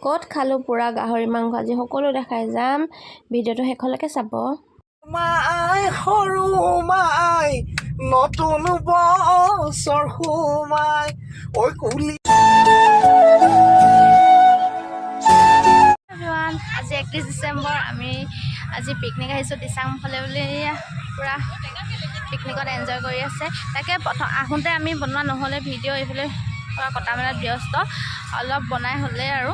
ক'ত খালোঁ পূৰা গাহৰি মাংস, আজি সকলো দেখাই যাম। ভিডিঅ'টো শেষলৈকে চাব। মাই সৰু মাই নতুন বছৰ সোমাই ঐ কুলি। এভৰিৱান, আজি 31 ডিচেম্বৰ। আমি আজি পিকনিক আহিছোঁ দিচাংমুখলৈ বুলি। এয়া পূৰা পিকনিকত এনজয় কৰি আছে। তাকে প্ৰথম আহোঁতে আমি বনোৱা নহ'লে ভিডিঅ'। এইফালে পূৰা কটা মেলাত ব্যস্ত, অলপ বনাই হ'লেই আৰু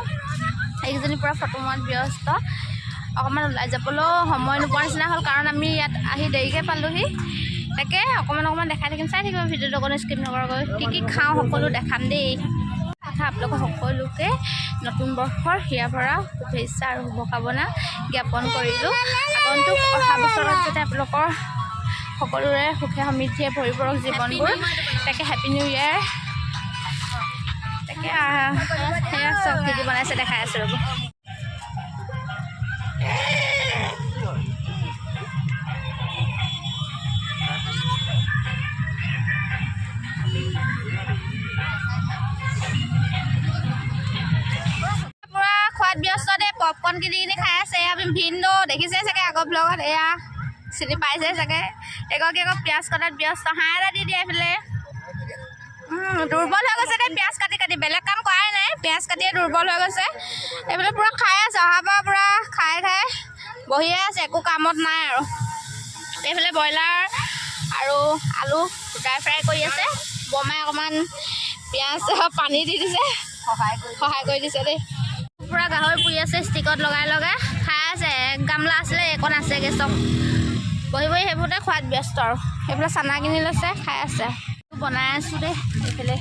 এইকেইজনী পূৰা ফটো মৰাত ব্যস্ত। অকণমান ওলাই যাবলৈও সময় নোপোৱাৰ নিচিনা হ'ল, কাৰণ আমি ইয়াত আহি দেৰিকৈ পালোহি। তাকে অকণমান অকণমান দেখাই থাকিম, চাই থাকিব ভিডিঅ'টো অকণো স্কিপ নকৰাকৈ। কি কি খাওঁ সকলো দেখাম দেই। কথা আপোনালোকক সকলোকে নতুন বৰ্ষৰ হিয়া ভৰা শুভেচ্ছা আৰু শুভকামনা জ্ঞাপন কৰিলোঁ। আগন্তুক অহা বছৰত যাতে আপোনালোকৰ সকলোৰে সুখে সমৃদ্ধিয়ে ভৰি পৰক জীৱনবোৰ। তাকে হেপী নিউ ইয়েৰ। তাকে সেয়া চব কি কি বনাইছে দেখাই আছোঁ, ৰ'ব। পূৰা খোৱাত ব্যস্ত দেই, পপকৰ্ণ কিনি কিনি খাই আছে। এয়া ভিনদেউ, দেখিছে চাগে আগৰ ব্লগত, এয়া চিনি পাইছে চাগে। এগৰাকী আকৌ পিঁয়াজ কটাত ব্যস্ত। হাঁহ এটা দি দিয়ে এইফালে। দুৰ্বল হৈ গৈছে দেই পিঁয়াজ কাটি কাটি। বেলেগ কাম কৰাই নাই, পিঁয়াজ কাটিয়ে দুৰ্বল হৈ গৈছে। এইফালে পূৰা খাই আছে, অহাৰ পৰা পূৰা খাই খাই বহিয়ে আছে, একো কামত নাই আৰু। এইফালে ব্ৰইলাৰ আৰু আলু ড্ৰাই ফ্ৰাই কৰি আছে। বৰমাই অকণমান পিঁয়াজ পানী দি দিছে, সহায় কৰি দিছে দেই। পূৰা গাহৰি পুৰি আছে, ষ্টিকত লগাই লগাই খাই আছে। এক গামলা আছিলে, এইকণ আছেগৈ। চব বহি বহি সেইবোৰতে খোৱাত ব্যস্ত। আৰু সেইফালে চানা কিনি লৈছে, খাই আছে। বনাই আছোঁ দেই। এইফালে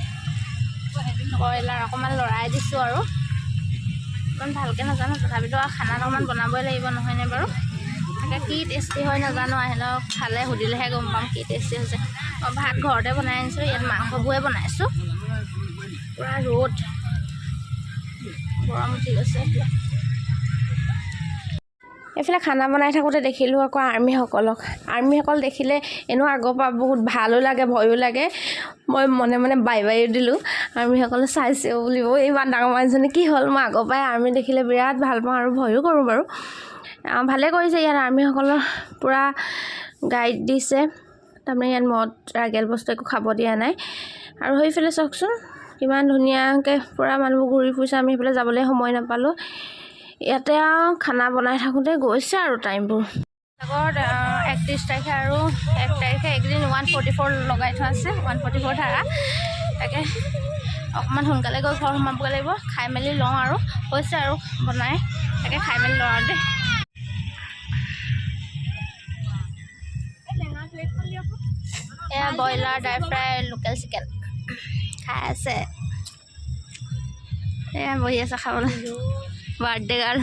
ব্ৰইলাৰ অকণমান লৰাই দিছোঁ আৰু ইমান ভালকৈ নাজানো, তথাপিতো আৰু খানাত অকণমান বনাবই লাগিব, নহয়নে বাৰু? তাকে কি টেষ্টি হয় নাজানো, আহিলে খালে সুধিলেহে গম পাম কি টেষ্টি হৈছে। মই ভাত ঘৰতে বনাই আনিছোঁ, ইয়াত মাংসবোৰে বনাইছোঁ। পূৰা ৰ'দ, গৰম উঠি গৈছে এইফালে। এইফালে খানা বনাই থাকোঁতে দেখিলোঁ আকৌ আৰ্মিসকলক। আৰ্মিসকল দেখিলে এনেও আগৰ পৰা বহুত ভালো লাগে, ভয়ো লাগে। মই মনে মনে বাই বাইও দিলোঁ। আৰ্মিসকলে চাইছেও বুলিব, ইমান ডাঙৰ মানুহজনী কি হ'ল? মই আগৰ পৰাই আৰ্মি দেখিলে বিৰাট ভাল পাওঁ আৰু ভয়ো কৰোঁ বাৰু। ভালে কৰিছে, ইয়াত আৰ্মিসকলৰ পূৰা গাইড দিছে। তাৰমানে ইয়াত মদ ৰাগিয়াল বস্তু একো খাব দিয়া নাই। আৰু সেইফালে চাওকচোন, কিমান ধুনীয়াকৈ পূৰা মানুহবোৰ ঘূৰি ফুৰিছে। আমি সেইফালে যাবলৈ সময় নাপালোঁ। ইয়াতে আৰু খানা বনাই থাকোঁতে গৈছে আৰু টাইমবোৰ। আগত 31 তাৰিখে আৰু 1 তাৰিখে এইকেইদিন 144 লগাই থোৱা আছে, 144 ধাৰা। তাকে অকণমান সোনকালে গৈ ঘৰ সোমাবগৈ লাগিব। খাই মেলি লওঁ আৰু, হৈছে আৰু বনাই। তাকে খাই মেলি লওঁ আৰু দেই। এয়া broiler dry fry, local chicken খাই আছে। এয়া বহি আছে খাবলৈ, বাৰ্থডে গাৰ্ল।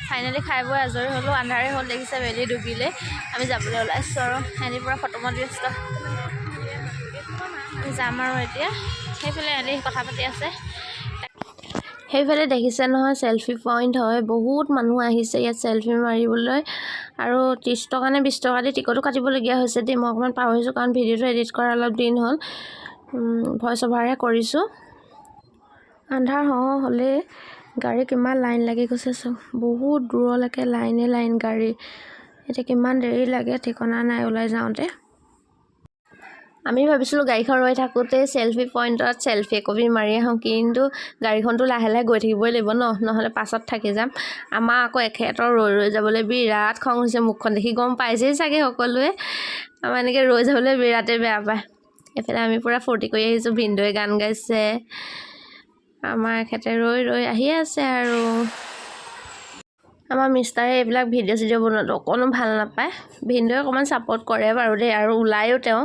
ফাইনেলি খাই বৈ আজৰি হ'লোঁ। আন্ধাৰে হ'ল, দেখিছে, বেলি ডুবিলে। আমি যাবলৈ ওলাইছোঁ আৰু সিহঁতি পূৰা ফটো মৰাত ব্যস্ত। আমি যাম আৰু এতিয়া। সেইফালে সিহঁতি কথা পাতি আছে। সেইফালে দেখিছে নহয়, চেলফি পইণ্ট হয়। বহুত মানুহ আহিছে ইয়াত চেলফি মাৰিবলৈ। আৰু 30 টকা নে 20 টকা দি টিকটো কাটিবলগীয়া হৈছে দেই। মই অকণমান পাহৰিছোঁ, কাৰণ ভিডিঅ'টো এডিট কৰা অলপ দিন হ'ল, ভইচ অভাৰহে কৰিছোঁ। আন্ধাৰ হওঁ হ'লেই গাড়ী কিমান লাইন লাগি গৈছে চাওক। বহুত দূৰলৈকে লাইনে লাইন গাড়ী। এতিয়া কিমান দেৰি লাগে ঠিকনা নাই ওলাই যাওঁতে। আমি ভাবিছিলোঁ গাড়ীখন ৰৈ থাকোঁতে চেলফি পইণ্টত চেলফি একপি মাৰি আহোঁ, কিন্তু গাড়ীখনতো লাহে লাহে গৈ থাকিবই লাগিব ন, নহ'লে পাছত থাকি যাম। আমাৰ আকৌ এখেতৰ ৰৈ ৰৈ যাবলৈ বিৰাট খং হৈছে। মুখখন দেখি গম পাইছেই চাগে সকলোৱে, আমাৰ এনেকৈ ৰৈ যাবলৈ বিৰাটেই বেয়া পায়। এইফালে আমি পূৰা ফূৰ্তি কৰি আহিছোঁ। ভিনদেউৱে গান গাইছে, আমাৰ এখেতে ৰৈ ৰৈ আহি আছে। আৰু আমাৰ মিষ্টাৰে এইবিলাক ভিডিঅ' চিডিঅ' বনোৱাটো অকণো ভাল নাপায়। ভিনদেউৱে অকণমান ছাপৰ্ট কৰে বাৰু দেই, আৰু ওলায়ো তেওঁ।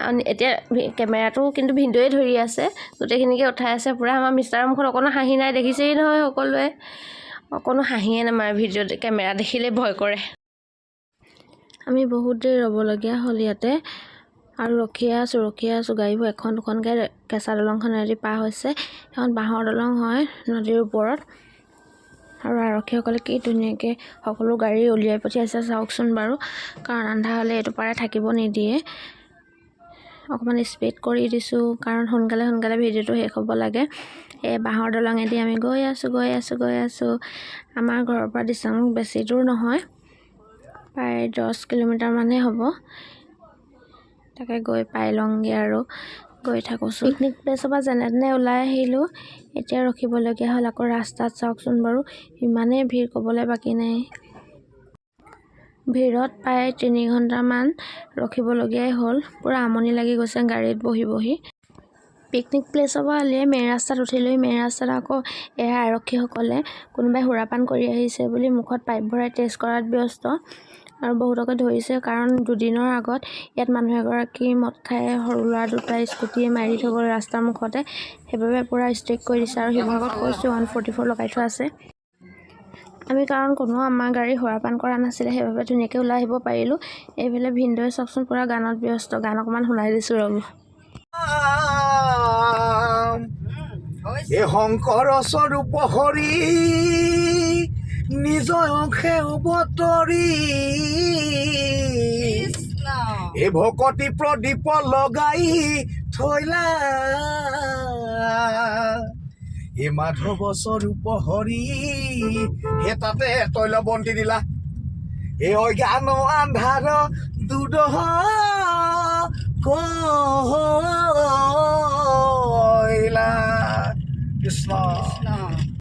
আৰু এতিয়া কেমেৰাটো কিন্তু ভিনদেউৱে ধৰি আছে, গোটেইখিনিকে উঠাই আছে পূৰা। আমাৰ মিষ্টাৰৰ মুখত অকণো হাঁহি নাই, দেখিছেই নহয় সকলোৱে। অকণো হাঁহিয়ে নামাৰে, ভিডিঅ'ত কেমেৰা দেখিলেই ভয় কৰে। আমি বহুত দেৰি ৰ'বলগীয়া হ'ল ইয়াতে আৰু ৰখিয়ে আছোঁ, ৰখিয়ে আছোঁ। গাড়ীবোৰ এখন দুখনকৈ কেঁচা দলংখনেদি পাৰ হৈছে। এখন বাঁহৰ দলং হয় নদীৰ ওপৰত। আৰু আৰক্ষীসকলে কি ধুনীয়াকৈ সকলো গাড়ী উলিয়াই পঠিয়াইছে চাওকচোন বাৰু, কাৰণ আন্ধাৰ হ'লে এইটো পাৰে থাকিব নিদিয়ে। অকণমান স্পীড কৰি দিছোঁ, কাৰণ সোনকালে সোনকালে ভিডিঅ'টো শেষ হ'ব লাগে। এই বাঁহৰ দলঙেদি আমি গৈ আছোঁ, গৈ আছোঁ, গৈ আছোঁ। আমাৰ ঘৰৰ পৰা দিচাংমুখ বেছি দূৰ নহয়, প্ৰায় 10 কিলোমিটাৰমানহে হ'ব। তাকে গৈ পাই লওঁগৈ আৰু গৈ থাকোঁচোন। পিকনিক প্লেচৰ পৰা যেনে তেনে ওলাই আহিলোঁ। এতিয়া ৰখিবলগীয়া হ'ল আকৌ ৰাস্তাত। চাওকচোন বাৰু, ইমানেই ভিৰ, ক'বলৈ বাকী নাই। ভিৰত প্ৰায় 3 ঘণ্টামান ৰখিবলগীয়াই হ'ল। পূৰা আমনি লাগি গৈছে গাড়ীত বহি বহি। পিকনিক প্লেচৰ পৰা উলিয়াই মেইন ৰাস্তাত উঠিলোঁ। মেইন ৰাস্তাত আকৌ এয়া আৰক্ষীসকলে কোনোবাই সুৰাপান কৰি আহিছে বুলি মুখত পাইপ ভৰাই টেষ্ট কৰাত ব্যস্ত আৰু বহুতকে ধৰিছে, কাৰণ দুদিনৰ আগত ইয়াত মানুহ এগৰাকী মদ খাই সৰু ল'ৰা দুটাই স্কুটিয়ে মাৰি থৈ গ'ল ৰাস্তাৰ মুখতে। সেইবাবে পূৰা ষ্ট্ৰিক্ট কৰি দিছে। আৰু শিৱসাগৰত কৈছোঁ, 144 লগাই থোৱা আছে। আমি কাৰণ কোনো আমাৰ গাড়ী সুৰাপান কৰা নাছিলে, সেইবাবে ধুনীয়াকৈ ওলাই আহিব পাৰিলোঁ। এইফালে ভিনদেউৱে চাওকচোন, পূৰা গানত ব্যস্ত। গান অকণমান শুনাই দিছোঁ, ৰ'ব। এ শংকৰ স্বৰূপ হৰি নিজ অংশে অৱতৰি, এই ভকতি প্ৰদীপ লগাই থৈলা। হে মাধৱ স্বৰূপ হৰি, হে তাতে তৈল বন্তি দিলা। এই অজ্ঞান আন্ধাৰ দূৰ কইলা। কৃষ্ণ।